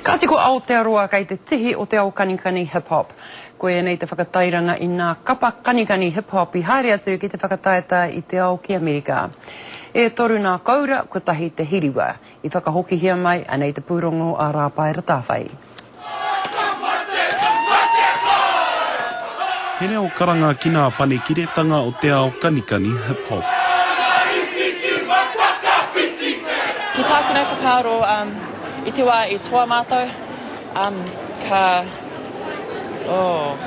Kāti ko Aotearoa kei te tihi o te ao kanikani hip hop. Koia nei te whakatairanga i nā kapa kanikani hip hop i haere atu ki te whakataetae i te ao ki Amerika. E toru nā koura, kotahi te hiriwa. I whakahokihia mai, anei te pūrongo a Rāpaera Tāwhai. He reo karanga ki nā panekiretanga o te ao kanikani hip hop. Ki tāku nei whakaaro, i te wā i toa mātou, ka, oh,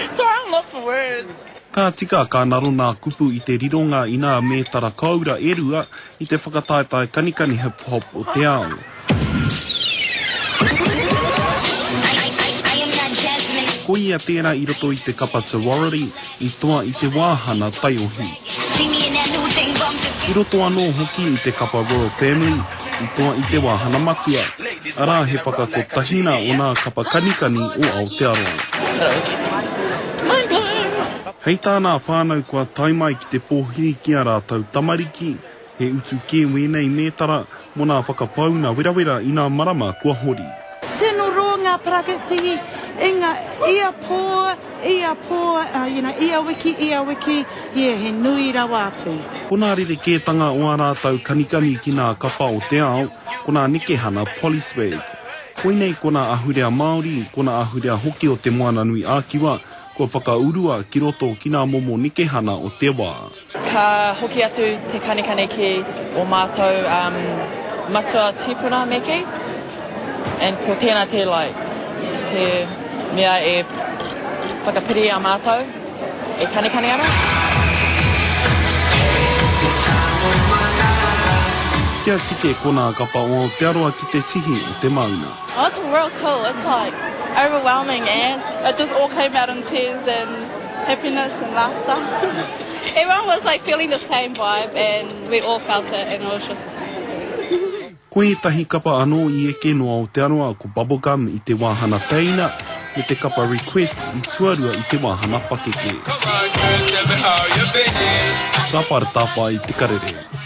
sorry I'm lost for words. Ka tika ka ngaro nā kupu i te rironga i nā mētara koura e rua i te whakataetae kanikani hip hop o te ao. Ko ia tērā i roto i te kapa sorority i toa i te wāhana taiohi. I roto anō hoki i te kapa Royal Family i toa i te wāhana matua, arā he whakakotahina o nā kapa kanikani o Aotearoa. Hei tā nā whānau kua tae mai ki te pōhiri ki a rātou tamariki, He utu kē wēnei mētara mō nā whakapauna werawera i nā marama kua hori. Tino roa ngā parakitihi i ngā ia pō, ia pō, you know, ia wiki, ia wiki, yeah, he nui rawa atu. Ko nā rerekētanga o ā rātou kanikani ki nā kapa o te ao, ko nā nekehana Polyswag. Koinei ko nā ahurea Māori, ko nā ahurea hoki o Te Moananui-a-Kiwa kua whakaurua ki roto ki nā momo nekehana o te wā. Ka hoki atu te kanikani ki o mātou matua tīpuna me kī, and ko tēnā te like, te mea e whakapiri i a mātou e kanikani ana. Kia kite ko nā kapa o Aotearoa ki te tihi o te maunga. Oh it's real cool, it's like overwhelming and it just all came out in tears and happiness and laughter. Everyone was like feeling the same vibe and we all felt it and it was just Ko ētahi kapa anō i eke nō Aotearoa ko Bubblegum i te wāhana teina me te kapa Request i tuarua i te wāhana pakeke. Ka whai te karere.